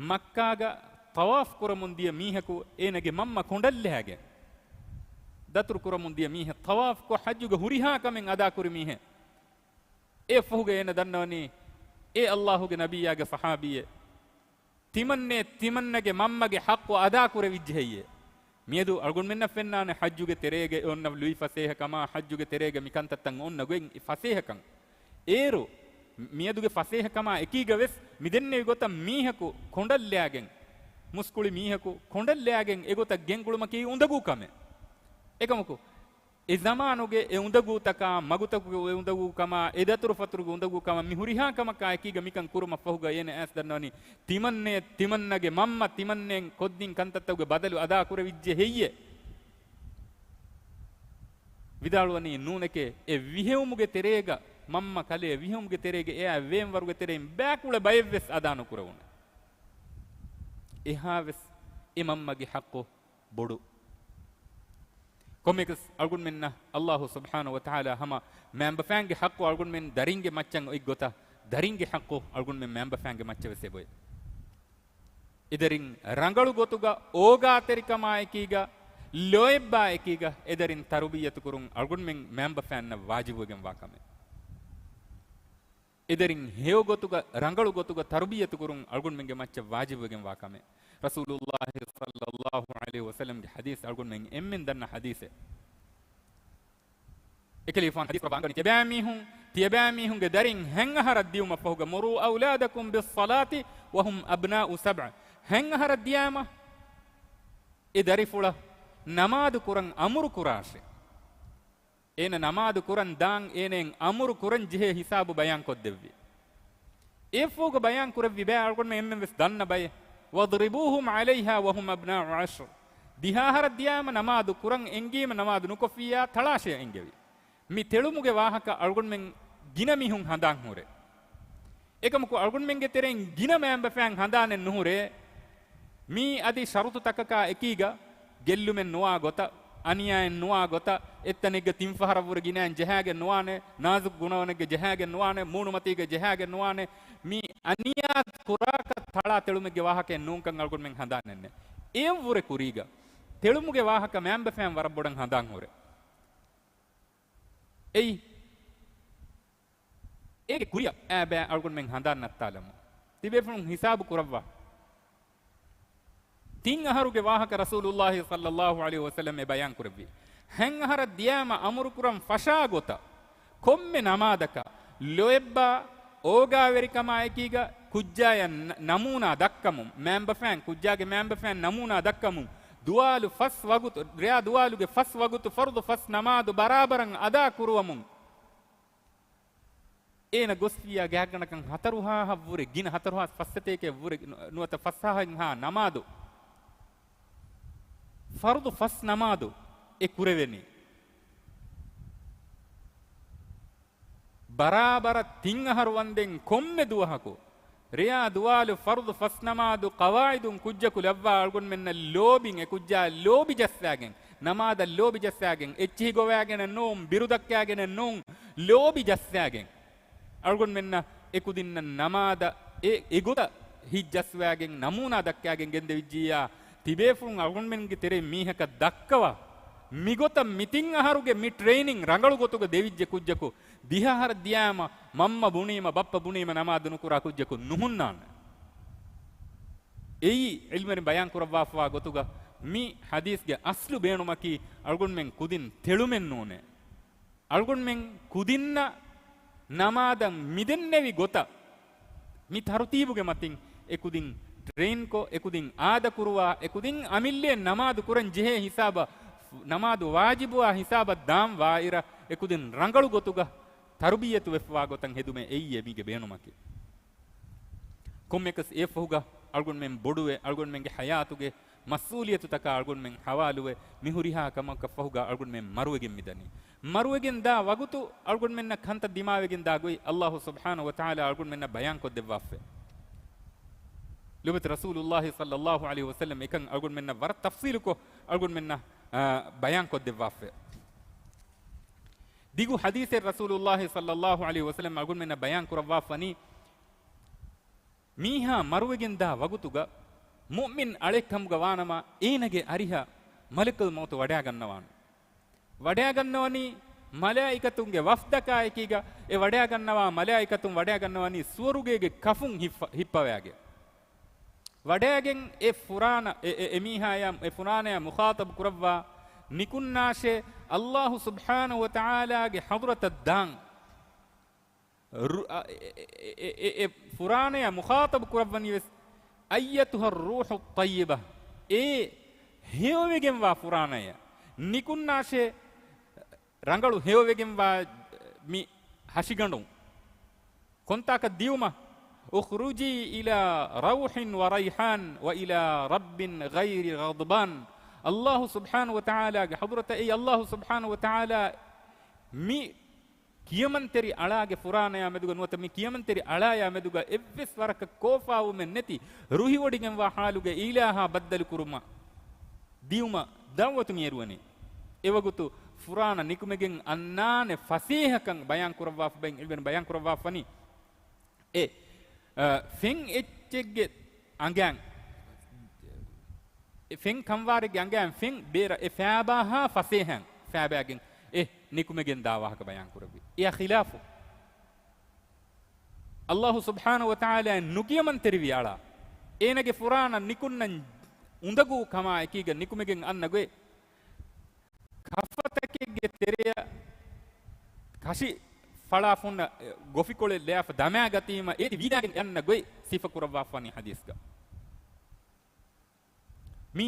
މައްކާގަ ޠަވާފް ކުރަމުން ދިޔަ މީހަކު އޭނަގެ މަންމަ ކޮނޑަށް ލައިގެން ދަތުރު ކުރަމުން ދިޔަ މީހެއް، ޠަވާފް ކޮށް ޙައްޖުގެ ހުރިހާ ކަމެއް އަދާކުރި މީހެއް. އެ ފަހުގަ އޭނަ ދަންނަވަނީ، އޭ އައްލާހުގެ ނަބިއްޔާގެ ޞަޙާބީއޭ، ތިމަންނޭ ތިމަންނަގެ މަންމަގެ ޙައްޤު އަދާކުރެވިއްޖެ ހެއްޔޭ؟ މިއަދު އަޅުގަނޑުމެންނަށް ފެންނާނެ ޙައްޖުގެ ތެރޭގަ އެ އޮންނަ ލުއި ފަސޭހަކަމާ، ޙައްޖުގެ ތެރޭގަ މިކަންތައްތައް އޮންނަ ގޮތް ފަސޭހަކަން. އޭރު މިއަދުގެ ފަސޭހަކަމާ އެކީގަ ވެސް މިދެންނެވި ގޮތަށް މީހަކު ކޮނޑަށް ލައިގެން، މުސްކުޅި މީހަކު ކޮނޑަށް ލައިގެން އެގޮތަށް ގެންގުޅުމަކީ އުނދަގޫ ކަމެއް. އެކަމަކު، އެ ޒަމާނުގެ އެ އުނދަގޫތަކާ، މަގުތަކުގެ އެ އުނދަގޫކަމާ، އެ ދަތުރުފަތުރުގެ އުނދަގޫކަމާ، މި ހުރިހާ ކަމަކާ އެކީގަ މިކަން ކުރުމަށް ފަހުގަ އޭނަ އައިސް ދަންނަވަނީ، ތިމަންނޭ ތިމަންނަގެ މަންމަ ތިމަންނޭން ކޮށްދިން ކަންތައްތަކުގެ ބަދަލު އަދާކުރެވިއްޖެ ހެއްޔޭ؟ ވިދާޅުވަނީ ނޫނެކޭ، އެ ވިހެއުމުގެ ތެރޭގަ މަންމަ ކަލޭ، ވިހެއުމުގެ ތެރޭގަ އެއާ ވޭންވަރުގެ ތެރެއިން ބައިކުޅަ ބައެއްވެސް އަދާނުކުރެވުނު. އެހާވެސް އެ މަންމަގެ ޙައްޤު ބޮޑު. ކޮންމެއަކަސް އަޅުގަނޑުމެންނަށް އައްލާހު ސުބްޙާނަހު ވަތަޢާލާ ހަމަ މައިންބަފައިންގެ ޙައްޤު އަޅުގަނޑުމެން ދަރިންގެ މައްޗަށް އޮތް ގޮތަށް، ދަރިންގެ ޙައްޤު އަޅުގަނޑުމެން މައިންބަފައިންގެ މައްޗަށް ވެސް އެބޮތް. އެދަރިން ރަނގަޅު ގޮތުގަ އޯގާތެރިކަމާއެކީގަ، ލޯތްބާއެކީގަ އެދަރިން ތަރުބިއްޔަތުކުރުން އަޅުގަނޑުމެން މައިންބަފައިންނަށް ވާޖިބުވެގެންވާ ކަމެއް. އެދަރިން ހެޔޮ ގޮތުގަ، ރަނގަޅު ގޮތުގަ ތަރުބިއްޔަތުކުރުން އަޅުގަނޑުމެންގެ މައްޗަށް ވާޖިބުވެގެންވާ ކަމެއް. ރަސޫލުއްލާހި ޞައްލައްލާހު ޢަލައިހި ވަސައްލަމްގެ ޙަދީޘް އަޅުގަނޑުމެން އެންމެން ދަންނަ ޙަދީޘެއް. އެކަލޭގެފާނު ޙަދީޘް ކުރައްވާ އަންގަނީ، ތިޔަބައިމީހުން، ތިޔަބައިމީހުންގެ ދަރިން ހަތް އަހަރަށް ދިޔުމަށްފަހުގަ، مُرُوا أَوْلَادَكُمْ بِالصَّلَاةِ وَهُمْ أَبْنَاءُ سَبْعٍ، ހަތް އަހަރަށް ދިޔައިމަ އެ ދަރިފުޅަށް ނަމާދު ކުރަން އަމުރު ކުރާށޭ. އޭނަ ނަމާދު ކުރަން ދާން އޭނައަށް އަމުރު ކުރަން ޖެހޭ ހިސާބު ބަޔާން ކޮށްދެއްވި. އެއަށްފަހުގަ ބަޔާން ކުރެއްވި ބައެއް އަޅުގަނޑުމެން އެންމެން ވެސް ދަންނަ ބައެއް. وَاضْرِبُوهُمْ عَلَيْهَا وَهُمْ أَبْنَاءُ عَشْرٍ. ދިހަ އަހަރަށް ދިޔާމަ ނަމާދު ކުރަން އެންގީމަ ނަމާދު ނުކޮށްފިއްޔާ ތަޅާށޭ އެންގެވި. މި ތެޅުމުގެ ވާހަކަ އަޅުގަނޑުމެން ގިނަ މީހުން ހަނދާން ހުރޭ. އެކަމަކު އަޅުގަނޑުމެންގެ ތެރެއިން ގިނަ މައިންބަފައިން ހަނދާނެއް ނުހުރޭ. މީ އަދި ޝަރުތުތަކަކާ އެކީގަ ގެއްލުމެއް ނުވާ ގޮތަށް، އަނިޔާއެއް ނުވާ ގޮތަށް، އެއްތަނެއްގަ ތިން ފަހަރަށްވުރެ ގިނައިން ޖަހާގެން ނުވާނެ، ނާޒުކު ގުނަވަނެއްގަ ޖަހާގެން ނުވާނެ، މޫނުމަތީގަ ޖަހާގެން ނުވާނެ. މީ އަނިޔާ ކުރާކަށް ތަޅާ ތެޅުމެއްގެ ވާހަކައެއް ނޫންކަން އަޅުގަނޑުމެން ހަނދާނެއް ނެތް. އެއަށްވުރެ ކުރީގަ ތެޅުމުގެ ވާހަކަ މައިންބަފައިން ވަރަށް ބޮޑަށް ހަނދާން ހުރޭ. އެއީ އޭގެ ކުރިއަށް އައި ބައެއް އަޅުގަނޑުމެން ހަނދާން ނައްތާލަމު. ތިބޭފުޅުން ހިސާބު ކުރައްވާ. ތިން އަހަރުގެ ވާހަކަ ރަސޫލުއްލާހި ޞައްލައްލާހު ޢަލައިހި ވަސައްލަމް އެ ބަޔާން ކުރެއްވި. ހަތް އަހަރަށް ދިޔާމަ އަމުރު ކުރަން ފަށާ ގޮތަށް ކޮންމެ ނަމާދަކަށް ލޯތްބާ އޯގާވެރިކަމާއެކީގަ ކުއްޖާޔަށް ނަ-، ނަމޫނާ ދައްކަމުން، މައިންބަފައިން، ކުއްޖާގެ މައިންބަފައިން ނަމޫނާ ދައްކަމުން، ދުވާލު ފަސް ވަގުތު، ރެޔާ ދުވާލުގެ ފަސް ވަގުތު ފަރުޟު ފަސް ނަމާދު ބަރާބަރަށް އަދާ ކުރުވަމުން، އޭނަ ގޮސްފިއްޔާ ގާތްގަނޑަކަށް ހަތަރު ހާހަށްވުރެ ގިނަ، ހަތަރު ހާސް ފަސްސަތޭކައަށްވުރެ ނު-، ނުވަތަ ފަސް ހާހެއްހާ ނަމާދު، ފަރުޟު ފަސް ނަމާދު އެ ކުރެވެނީ. ބަރާބަރަށް ތިން އަހަރު ވަންދެން ކޮންމެ ދުވަހަކު ރެޔާ ދުވާލު ފަރުޟު ފަސް ނަމާދު ޤަވާޢިދުން ކުއްޖަކު ލައްވާ އަޅުގަނޑުމެންނަށް ލޯބިން އެ ކުއްޖާ ލޯބި ޖައްސާގެން، ނަމާދަށް ލޯބި ޖައްސާގެން، އެއްޗިހި ގޮވާގެނެއް ނޫން، ބިރު ދައްކާގެނެއް ނޫން، ލޯބި ޖައްސާގެން. އަޅުގަނޑުމެންނަށް އެކުދިންނަށް ނަމާދަށް އެ، އެގޮތަށް ހިތް ޖައްސަވާގެން ނަމޫނާ ދައްކާގެން ގެންދެވިއްޖިއްޔާ، ތިބޭފުޅުން އަޅުގަނޑުމެންގެ ތެރެއިން މީހަކަށް ދައްކަވާ، މިގޮތަށް މި ތިން އަހަރުގެ މި ޓްރެއިނިން ރަނގަޅު ގޮތުގަ ދެވިއްޖެ ކުއްޖަކު، ދިހަ އަހަރަށް ދިޔާމަ މަންމަ ބުނީމަ، ބައްޕަ ބުނީމަ ނަމާދު ނުކުރާ ކުއްޖަކު ނުހުންނާނެ. އެއީ ޢިލްމުވެރިން ބަޔާން ކުރައްވާފަވާ ގޮތުގަ މި ޙަދީޘްގެ އަސްލު ބޭނުމަކީ އަޅުގަނޑުމެން ކުދިން ތެޅުމެއް ނޫނޭ. އަޅުގަނޑުމެން ކުދިންނަށް ނަމާދަށް މިދެންނެވި ގޮތަށް މި ތަރުތީބުގެ މަތިން އެކުދިން ޓްރެއިންކޮށް، އެކުދިން އާދަކުރުވާ، އެކުދިން އަމިއްލައަށް ނަމާދު ކުރަން ޖެހޭ ހިސާބަށް، ނަމާދު ވާޖިބުވާ ހިސާބަށް ދާން ވާއިރަށް، އެކުދިން ރަނގަޅު ގޮތުގަ ތަރުބިއްޔަތު ވެފަވާ ގޮތަށް ހެދުމެއް އެއީ މީގެ ބޭނުމަކީ. ކޮންމެއަކަސް އެއަށްފަހުގަ އަޅުގަނޑުމެން ބޮޑުވެ، އަޅުގަނޑުމެންގެ ޙަޔާތުގެ މަސްއޫލިއްޔަތުތަކާ އަޅުގަނޑުމެން ޙަވާލުވެ، މި ހުރިހާ ކަމަކަށްފަހުގަ އަޅުގަނޑުމެން މަރުވެގެން މިދަނީ. މަރުވެގެން ދާ ވަގުތު އަޅުގަނޑުމެންނަށް ކަންތައް ދިމާވެގެން ދާ ގޮތް ﷲ ސުބްޙާނަހޫ ވަތަޢާލާ އަޅުގަނޑުމެންނަށް ބަޔާންކޮށްދެއްވާފައި. ލޮބުވެތި ރަސޫލުﷲ ޞައްލައްލާހު ޢަލައިހި ވަސައްލަމް އެކަން އަޅުގަނޑުމެންނަށް ވަރަށް ތަފްޞީލުކޮށް އަޅުގަނޑުމެންނަށް، އާ، ބަޔާންކޮށްދެއްވާފައި. ދިގު ޙަދީޘެއް ރަސޫލުﷲ ޞައްލައްލާހު ޢަލައިހި ވަސައްލަމް އަޅުގަނޑުމެންނަށް ބަޔާން ކުރައްވާފަނީ، މީހާ މަރުވެގެން ދާ ވަގުތުގަ މުއުމިން އަޅެއް ކަމުގަ ވާނަމަ، އޭނަގެ އަރިހަށް މަލަކުލް މައުތު ވަޑައިގަންނަވާނެ. ވަޑައިގަންނަވަނީ މަލާއިކަތުންގެ ވަފްދަކާ އެކީގަ، އެ ވަޑައިގަންނަވާ މަލާއިކަތުން ވަޑައިގަންނަވަނީ ސުވަރުގޭގެ ކަފުން ހިއްފަ-، ހިއްޕަވައިގެން. ވަޑައިގެން އެ ފުރާނަ، އެ، އެ، އެ މީހާޔާ، އެ ފުރާނަޔާ މުޚާޠަބު ކުރައްވާ ނިކުންނާށޭ، ﷲ ސުބްޙާނަހޫ ވަތަޢާލާގެ ޙަޟްރަތަށް ދާން. ރު-، އަ، އެ، އެ، އެ، އެ، އެ ފުރާނަޔާ މުޚާޠަބު ކުރައްވަނީވެސް، أيتها الروح الطيبة، އޭ ހެޔޮވެގެންވާ ފުރާނަޔަށް ނިކުންނާށޭ، ރަނގަޅު ހެޔޮވެގެންވާ މި ހަށިގަނޑުން. ކޮންތާކަށް ދިއުމަށް؟ اخرجي إلى روح وريحان وإلى رب غير غضبان. ﷲ ސުބްޙާނަހޫ ވަތަޢާލާގެ ޙަޟްރަތަށް، އެއީ ﷲ ސުބްޙާނަހޫ ވަތަޢާލާ މި ކިޔަމަންތެރި އަޅާގެ ފުރާނަޔާ މެދުގަ ނުވަތަ މި ކިޔަމަންތެރި އަޅާޔާ މެދުގަ އެއްވެސް ވަރަކަށް ކޯފާވުމެއް ނެތި، ރުހިވޮޑިގެންވާ ޙާލުގެ އިލާހާ ބައްދަލު ކުރުމަށް ދިއުމަށް ދަޢުވަތު މިއެރުވަނީ. އެވަގުތު ފުރާނަ ނިކުމެގެން އަންނާނެ ފަސޭހަކަން ބަޔާން ކުރައްވާފަ ބައި ޢިލްމުވެރިން ބަޔާން ކުރައްވާފަނީ. އެ، އަ، ފެން އެއްޗެއްގެ އަނގައިން، އެ ފެން ކަންވާރެއްގެ އަނގައިން ފެން ބޭރަށް އެ ފައިބާހާ ފަސޭހައިން ފައިބައިގެން އެ ނިކުމެގެން ދާ ވާހަކަ ބަޔާން ކުރެއްވި. އެއާ ޚިލާފު، ﷲ ސުބްޙާނަހޫ ވަތަޢާލާއަށް ނުކިޔަމަންތެރިވި އަޅާ، އޭނަގެ ފުރާނަ ނިކުންނަން އުނދަގޫ ކަމާ އެކީގަ ނިކުމެގެން އަންނަ ގޮތް، ކަފަތަކެއްގެ ތެރެއަށް ކަށި ފަޅާފުންނަ ގޮފިކޮޅެއް ލެއާފަ ދަމާގަތީމަ އޭތި ވީދާގެން އަންނަ ގޮތް ސިފަކުރައްވާފާނީ ޙަދީޘްގަ. މީ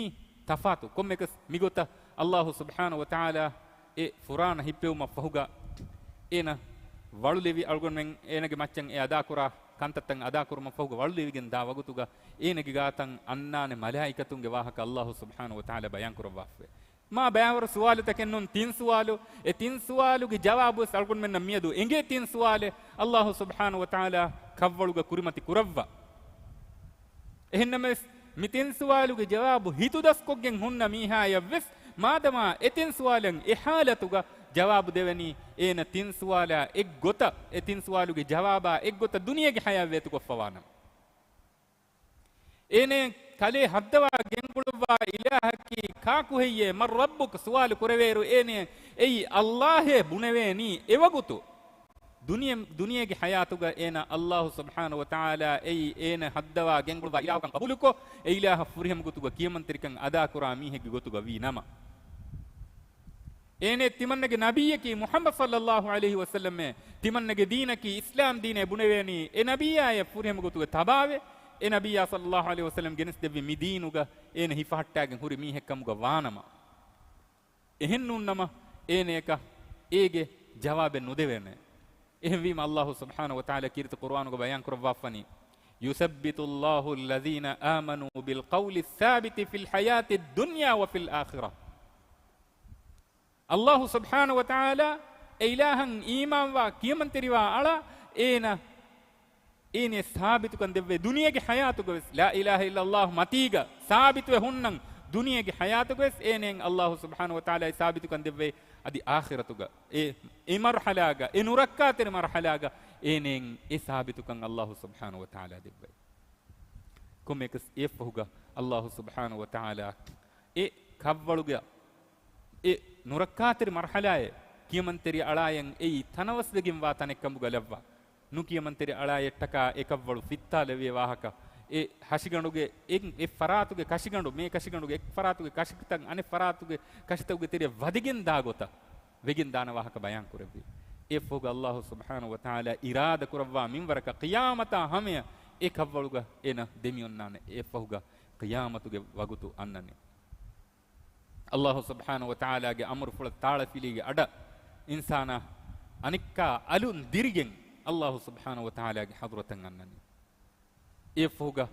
ތަފާތު. ކޮންމެއަކަސް މިގޮތަށް ﷲ ސުބްޙާނަހޫ ވަތަޢާލާ އެ ފުރާނަ ހިއްޕެވުމަށް ފަހުގަ އޭނަ ވަޅުލެވި އަޅުގަނޑުމެން އޭނަގެ މައްޗަށް އެ އަދާކުރާ ކަންތައްތައް އަދާކުރުމަށް ފަހުގަ ވަޅުލެވިގެން ދާ ވަގުތުގަ އޭނަގެ ގާތަށް އަންނާނެ މަލާއިކަތުންގެ ވާހަކަ ﷲ ސުބްޙާނަހޫ ވަތަޢާލާ ބަޔާން ކުރައްވާފައި. މާ ބައިވަރު ސުވާލުތަކެއް ނޫން، ތިން ސުވާލު. އެ ތިން ސުވާލުގެ ޖަވާބުވެސް އަޅުގަނޑުމެންނަށް މިއަދު އެނގޭ ތިން ސުވާލެއް ﷲ ސުބްޙާނަހޫ ވަތަޢާލާ ކަށްވަޅުގަ ކުރިމަތި ކުރައްވާ. އެހެންނަމަވެސް، މި ތިން ސުވާލުގެ ޖަވާބު ހިތުދަސްކޮށްގެން ހުންނަ މީހާޔަށްވެސް، މާދަމާ އެ ތިން ސުވާލަށް އެ ޙާލަތުގަ ޖަވާބު ދެވެނީ، އޭނަ ތިން ސުވާލާ އެއްގޮތަށް، އެ ތިން ސުވާލުގެ ޖަވާބާ އެއްގޮތަށް ދުނިޔޭގެ ޙަޔާތް ވޭތުކޮށްފަވާނަމަ. އޭނަ ކަލޭ ހައްދަވާ ގެންގުޅުއްވާ އިލާހަކީ ކާކު ހެއްޔޭ؟ މަން ރައްބުކަ؟ ސުވާލު ކުރެވޭއިރު އޭނަ އެއީ ﷲ އޭ ބުނެވޭނީ. އެވަގުތު ދުނިޔެ-، ދުނިޔޭގެ ޙަޔާތުގަ އޭނަ ﷲ ސުބްޙާނަހޫ ވަތަޢާލާ އެއީ އޭނަ ހައްދަވާ ގެންގުޅުއްވާ އިލާހުކަން ޤަބޫލުކޮށް، އެ އިލާހަށް ފުރިހަމަ ގޮތުގަ ކިޔަމަންތެރިކަން އަދާކުރާ މީހެއްގެ ގޮތުގަ ވީ ނަމަ، އޭނަ ތިމަންނަގެ ނަބިއްޔަކީ މުޙައްމަދު ޞައްލައްލާހު ޢަލައިހި ވަސައްލަމޭ، ތިމަންނަގެ ދީނަކީ އިސްލާމް ދީނޭ ބުނެވޭނީ، އެ ނަބިއްޔާޔަށް ފުރިހަމަ ގޮތުގަ ތަބާވެ، އެ ނަބިއްޔާ ޞައްލައްލާހު ޢަލައިހި ވަސައްލަމް ގެނެސްދެއްވި މި ދީނުގަ އޭނަ ހިފަހައްޓާގެން ހުރި މީހެއްކަމުގަ ވާނަމަ، އެހެންނޫންނަމަ އޭނަޔަކަށް އޭގެ ޖަވާބެއް ނުދެވޭނެ. އެހެންވީމަ ﷲ ސުބްޙާނަހޫ ވަތަޢާލާ ކީރިތި ޤުރުއާނުގަ ބަޔާން ކުރައްވާފަނީ، يثبت الله الذين آمنوا بالقول الثابت في الحياة الدنيا وفي الآخرة. ﷲ ސުބްޙާނަހޫ ވަތަޢާލާ އެ އިލާހަށް އީމާންވާ ކިޔަމަންތެރިވާ އަޅާ އޭނަ، އޭނަ ސާބިތުކަން ދެއްވޭ ދުނިޔޭގެ ޙަޔާތުގަވެސް، ލާ އިލާހަ އިއްލައްލާހު މަތީގަ ސާބިތުވެ ހުންނަން ދުނިޔޭގެ ޙަޔާތުގަވެސް އޭނައަށް ﷲ ސުބްޙާނަހޫ ވަތަޢާލާ އެ ސާބިތުކަން ދެއްވޭ. އަދި އާޚިރަތުގަ އެ، އެ މަރުޙަލާގަ، އެ ނުރައްކާތެރި މަރުޙަލާގަ އޭނައަށް އެ ސާބިތުކަން ﷲ ސުބްޙާނަހޫ ވަތަޢާލާ ދެއްވައި. ކޮންމެއަކަސް އެއަށްފަހުގަ ﷲ ސުބްޙާނަހޫ ވަތަޢާލާ އެ ކަށްވަޅުގަ އެ ނުރައްކާތެރި މަރުޙަލާއެއް ކިޔަމަންތެރި އަޅާޔަށް އެއީ ތަނަވަސްވެގެންވާ ތަނެއްކަމުގަ ލައްވާ. ނުކިޔަމަންތެރި އަޅާޔަށްޓަކާ އެ ކަށްވަޅު ފިއްތާލެވޭ ވާހަކަ، އެ ހަށިގަނޑުގެ އެ، އެއް ފަރާތުގެ ކަށިގަނޑު، މޭ ކަށިގަނޑުގެ އެއް ފަރާތުގެ ކަށިތައް އަނެއް ފަރާތުގެ ކަށިތަކުގެ ތެރެއަށް ވަދެގެން ދާ ގޮތަށް ވެގެން ދާނެ ވާހަކަ ބަޔާން ކުރެއްވި. އެއަށްފަހުގަ ﷲ ސުބްޙާނަހޫ ވަތަޢާލާ އިރާދަ ކުރައްވާ މިންވަރަކަށް ޤިޔާމަތާ ހަމަޔަށް އެ ކަށްވަޅުގަ އޭނަ ދެމިއޮންނާނެ. އެއަށްފަހުގަ ޤިޔާމަތުގެ ވަގުތު އަންނަނީ. ﷲ ސުބްޙާނަހޫ ވަތަޢާލާގެ އަމުރުފުޅަށް ތާޅަފިލީގެ އަޑަށް އިންސާނާ އަނެއްކާ އަލުން ދިރިގެން އައްލާހު ސުބްޙާނަހު ވަތަޢާލާގެ ޙަޟްރަތަށް އަންނަނީ. އެއަށްފަހުގަ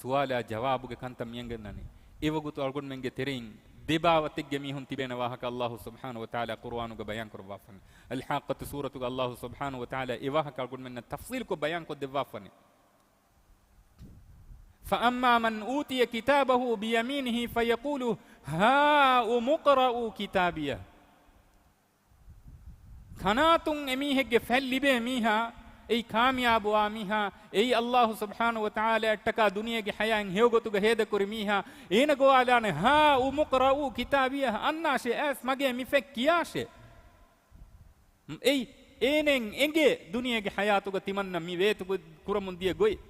ސުވާލާ ޖަވާބުގެ ކަންތައް މިއަންގަންނަނީ. އެވަގުތު އަޅުގަނޑުމެންގެ ތެރެއިން ދެބާވަތެއްގެ މީހުން ތިބޭނެ ވާހަކަ އައްލާހު ސުބްޙާނަހު ވަތަޢާލާ ޤުރުއާނުގަ ބަޔާންކުރައްވާފަން. އަލްޙާއްޤަތު ސޫރަތުގަ އައްލާހު ސުބްޙާނަހު ވަތަޢާލާ އެ ވާހަކަ އަޅުގަނޑުމެންނަށް ތަފްޞީލުކޮށް ބަޔާންކޮށްދެއްވާފަން. فَأَمَّا مَنْ أُوتِيَ كِتَابَهُ بِيَمِينِهِ فَيَقُولُ هَاؤُمُ اقْرَءُوا كِتَابِيَهْ. ކަނާތުން އެމީހެއްގެ ފަތް ލިބޭ މީހާ، އެއީ ކާމިޔާބުވާ މީހާ، އެއީ އައްލާހު ސުބްޙާނަހު ވަތަޢާލާއަށްޓަކާ ދުނިޔޭގެ ޙަޔާތް ހެޔޮގޮތުގަ ހޭދަކުރި މީހާ، އޭނަ ގޮވާލާނެ، هَاؤُمُ اقْرَءُوا كِتَابِيَهْ، އަންނާށޭ އައިސް މަގޭ މި ފަތް ކިޔާށޭ. އެއީ، އޭނައަށް އެނގޭ ދުނިޔޭގެ ޙަޔާތުގަ ތިމަންނަ މި ވޭތު ކުރަމުން ދިޔަ ގޮތް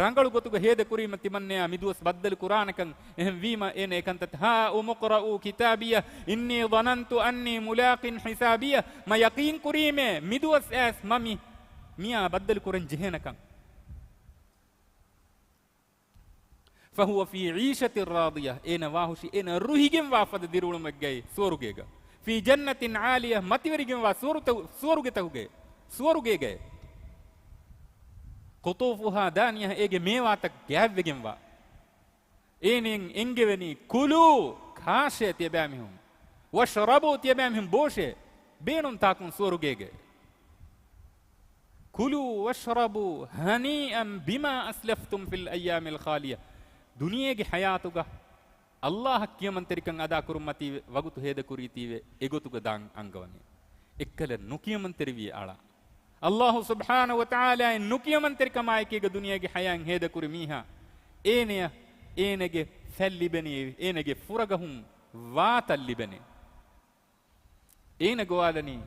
ރަނގަޅު ގޮތުގަ ހޭދަކުރީމަ ތިމަންނަޔާ މިދުވަސް ބައްދަލު ކުރާނެކަން. އެހެންވީމަ އޭނަ އެކަންތައް، هَاؤُمُ اقْرَءُوا كِتَابِيَهْ إِنِّي ظَنَنْتُ أَنِّي مُلَاقٍ حِسَابِيَهْ، މަ ޔަޤީން ކުރީމޭ މިދުވަސް އައިސް މަ މި، މިއާ ބައްދަލު ކުރަން ޖެހޭނެކަން. فَهُوَ فِي عِيشَةٍ رَاضِيَةٍ، އޭނަ ވާހުށި އޭނަ ރުހިގެންވާ ފަދަ ދިރިއުޅުމެއްގައި ސުވަރުގޭގަ. فِي جَنَّةٍ عَالِيَةٍ، މަތިވެރިގެންވާ ސުވަރުތަ-، ސުވަރުގެތަކުގައި، ސުވަރުގޭގައި. قُطُوفُهَا دَانِيَةٌ، އޭގެ މޭވާތައް ގާތްވެގެންވާ. އޭނައަށް އެންގެވެނީ، كُلُوا، ކާށޭ ތިޔަބައިމީހުން، وَاشْرَبُوا، ތިޔަބައިމީހުން ބޯށޭ، ބޭނުންތާކުން ސުވަރުގޭގައި. كُلُوا وَاشْرَبُوا هَنِيئًا بِمَا أَسْلَفْتُمْ فِي الْأَيَّامِ الْخَالِيَةِ. ދުނިޔޭގެ ޙަޔާތުގަ އައްލާހަށް ކިޔަމަންތެރިކަން އަދާކުރުމަތީވެ، ވަގުތު ހޭދަކުރީތީވެ، އެގޮތުގަ ދާން އަންގަވަނީ. އެއްކަލަ ނުކިޔަމަންތެރިވި އަޅާ. އައްލާހު ސުބްޙާނަހު ވަތަޢާލާއަށް ނުކިޔަމަންތެރިކަމާއެކީގަ ދުނިޔޭގެ ޙަޔާތް ހޭދަކުރި މީހާ، އޭނަޔަށް އޭނަގެ ފަތް ލިބެނީ، އޭނަގެ ފުރަގަހުން ވާތައް ލިބެނީ. އޭނަ ގޮވާލަނީ،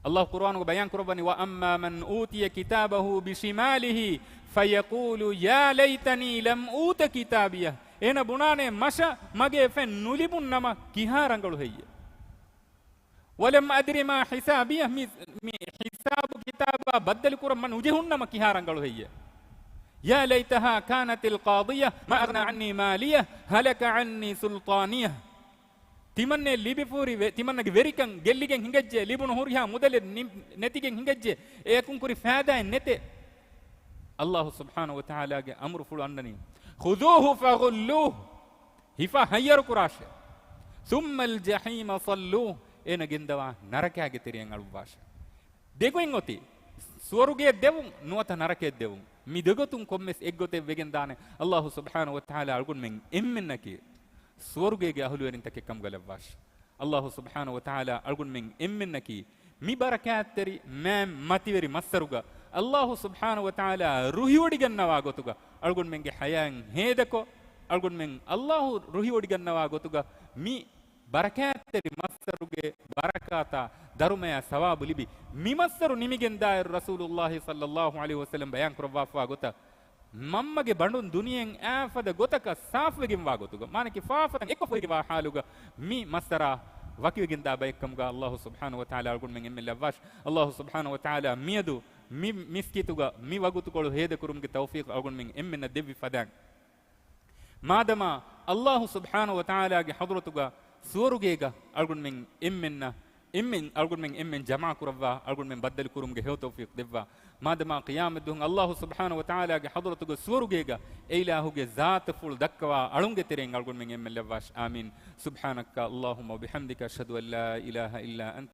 އައްލާހު ޤުރުއާނުގަ ބަޔާން ކުރައްވަނީ، وَأَمَّا مَنْ أُوتِيَ كِتَابَهُ بِشِمَالِهِ فَيَقُولُ يَا لَيْتَنِي لَمْ أُوتَ كِتَابِيَهْ. އޭނަ ބުނާނެ، މަށަށް މަގޭ ފަތް ނުލިބުން ނަމަ ކިހާ ރަނގަޅު ހެއްޔޭ؟ وَلَمْ أَدْرِ مَا حِسَابِيَهْ، މި، މި ހިސާބު ކިތާބާ ބައްދަލު ކުރަން މަ ނުޖެހުން ނަމަ ކިހާ ރަނގަޅު ހެއްޔޭ؟ يَا لَيْتَهَا كَانَتِ الْقَاضِيَةَ مَا أَغْنَىٰ عَنِّي مَالِيَهْ هَلَكَ عَنِّي سُلْطَانِيَهْ. ތިމަންނެ ލިބިފޫރި ވެ، ތިމަންނަގެ ވެރިކަން ގެއްލިގެން ހިނގައްޖެ، ލިބުނު ހުރިހާ މުދަލެއް ނި-، ނެތިގެން ހިނގައްޖެ، އެއަކުން ކުރި ފައިދާއެއް ނެތޭ. އައްލާހު ސުބްޙާނަހު ވަތަޢާލާގެ އަމުރުފުޅު އަންނަނީ، خُذُوهُ فَغُلُّوهُ ހިފާ ހައްޔަރު ކުރާށޭ. ثُمَّ الْجَحِيمَ صَلُّوهُ އޭނަ ގެންދަވާ ނަރަކާގެ ތެރެއަށް އަޅުއްވާށޭ. ދެގޮތް އޮތީ، ސުވަރުގެއަށް ދެވުން، ނުވަތަ ނަރަކަޔަށް ދެވުން. މި ދެގޮތުން ކޮންމެސް އެއްގޮތެއް ވެގެން ދާނެ. އައްލާހު ސުބްޙާނަހު ވަތަޢާލާ އަޅުގަނޑުމެން އެންމެންނަކީ ސުވަރުގޭގެ އަހުލުވެރިންތަކެއް ކަމުގަ ލައްވާށި. އައްލާހު ސުބްޙާނަހު ވަތަޢާލާ އަޅުގަނޑުމެން އެންމެންނަކީ މި ބަރަކާތްތެރި މާތް މަތިވެރި މައްސަރުގަ އައްލާހު ސުބްޙާނަހު ވަތަޢާލާ ރުހިވޮޑިގަންނަވާ ގޮތުގަ އަޅުގަނޑުމެންގެ ޙަޔާތް ހޭދަކޮށް، އަޅުގަނޑުމެން އައްލާހު ރުހިވޮޑިގަންނަވާ ގޮތުގަ މި ބަރަކާތްތެރި މައްސަރުގެ ބަރަކާތާ ދަރުމަޔާ ސަވާބު ލިބި، މި މައްސަރު ނިމިގެންދާއިރު ރަސޫލުﷲ ޞައްލަﷲ ޢަލައިހި ވަސައްލަމް ބަޔާން ކުރައްވާފަވާ ގޮތަށް، މަންމަގެ ބަނޑުން ދުނިޔެއިން އާފަދަ ގޮތަކަށް ސާފުވެގެންވާ ގޮތުގަ، މާނަކީ ފާފަތައް އެއްކޮށްފައިވާ ޙާލުގަ މި މައްސަރާ ވަކިވެގެންދާ ބައެއްކަމުގަ އައްލާހު ސުބްޙާނަހު ވަތަޢާލާ އަޅުގަނޑުމެން އެންމެން ލައްވާށި. އައްލާހު ސުބްޙާނަހު ވަތަޢާލާ މިއަދު މި މިސްކިތުގަ މި ވަގުތުކޮޅު ހޭދަކުރުމުގެ ތައުފީޤު އަޅުގަނޑުމެން އެންމެންނަށް ދެއްވި ފަދައިން، މާދަމާ އައްލާހު ސުބްޙާނަހު ވަތަޢާލާގެ ޙަޟްރަތުގަ ސުވަރުގޭގަ އަޅުގަނޑުމެން އެންމެންނަށް، އެންމެން، އަޅުގަނޑުމެން އެންމެން ޖަމާ ކުރައްވާ، އަޅުގަނޑުމެން ބައްދަލު ކުރުމުގެ ހެޔޮ ތައުފީޤު ދެއްވާ. މާދަމާ ޤިޔާމަތްދުވަހު އައްލާހު ސުބްޙާނަހު ވަތަޢާލާގެ ޙަޟްރަތުގަ ސުވަރުގޭގަ އެއިލާހުގެ ޒާތުފުޅު ދައްކަވާ އަޅުންގެ ތެރެއިން އަޅުގަނޑުމެން އެންމެން ލައްވާށި. އާމީން. سبحانك اللهم وبحمدك، أشهد أن لا إله إلا أنت،